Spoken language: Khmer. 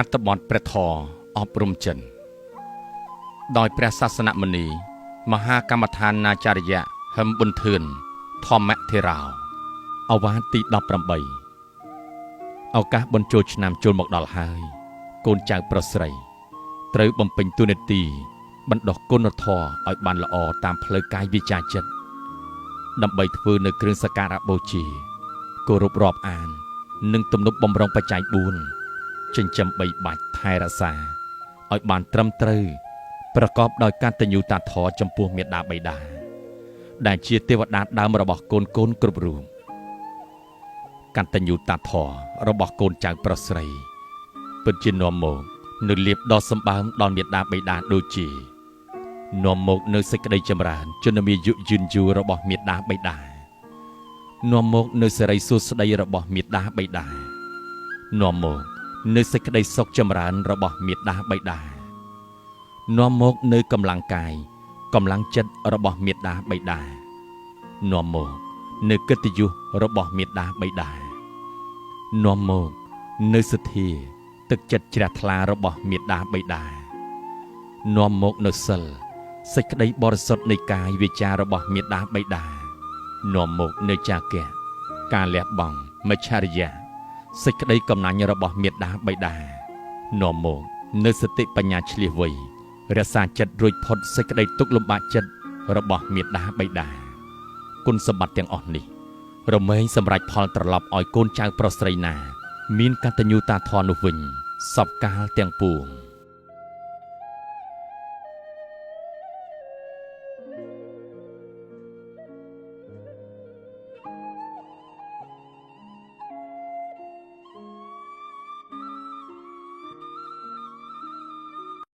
អត្ថបទព្រះធម៌អប់រំចិនដោយព្រះសាសនមុនីមហាកម្មដ្ឋានាចារ្យហឹមប៊ុនធឿនធម្មថេរោឱវាទទី18ឱកាសបុណ្យចូលឆ្នាំចូលមកដល់ហើយ កូនចៅប្រុសស្រី ត្រូវបំពេញតួនាទីបណ្ដុះគុណធម៌ឲ្យបានល្អតាមផ្លូវកាយវាចាចិត្តដើម្បីធ្វើនៅគ្រឿងសក្ការៈបូជាគោរពរាប់អាន និងទំនុកបំរុងបច្ច័យ4ចិញ្ចឹមបីបាច់ថែរក្សាឲ្យបានត្រឹមត្រូវប្រកបដោយកតញ្ញូតាធម៌ចំពោះមេដាបិតាដែលជាទេវតាដើមរបស់កូនកូនគ្រប់រូបកតញ្ញូតាធម៌របស់កូនចៅប្រុសស្រីពិតជានាំមកនៅលៀបដ៏សម្បើមដល់មេដាបិតាដូចជានាំមកនៅសេចក្តីចម្រើនជនមាយុយឺនយូររបស់មេដាបិតានាំមកនៅសិរីសួស្តីរបស់មេដាបិតានាំមកនៅសេចក្តីសុខចម្រើនរបស់មេដាបិតានាំមកនៅកម្លាំងកាយកម្លាំងចិត្តរបស់មេដាបិតានាំមកនៅកិត្តិយសរបស់មេដាបិតានាំមកនៅសទ្ធាទឹកចិត្តជ្រះថ្លារបស់មេដាបិតានាំមកនៅសិលសេចក្តីបរិសុទ្ធនៃកាយវាចារបស់មេដាបិតានាំមកនៅចាគៈការលះបង់មច្ឆរិយៈសេចក្តីកំណាញ់របស់មេដាបិតានាំមកនៅសតិបញ្ញាឆ្លៀសវៃរក្សាចិត្តរួចផុតសេចក្តីទុក្ខលំបាកចិត្តរបស់មេដាបិតាគុណសម្បត្តិទាំងអស់នេះរមែងសម្រេចផលត្រឡប់ឲ្យកូនចៅប្រុសស្រីណា មានកតញ្ញូតាធម៌នោះវិញសពកាលទាំងពួង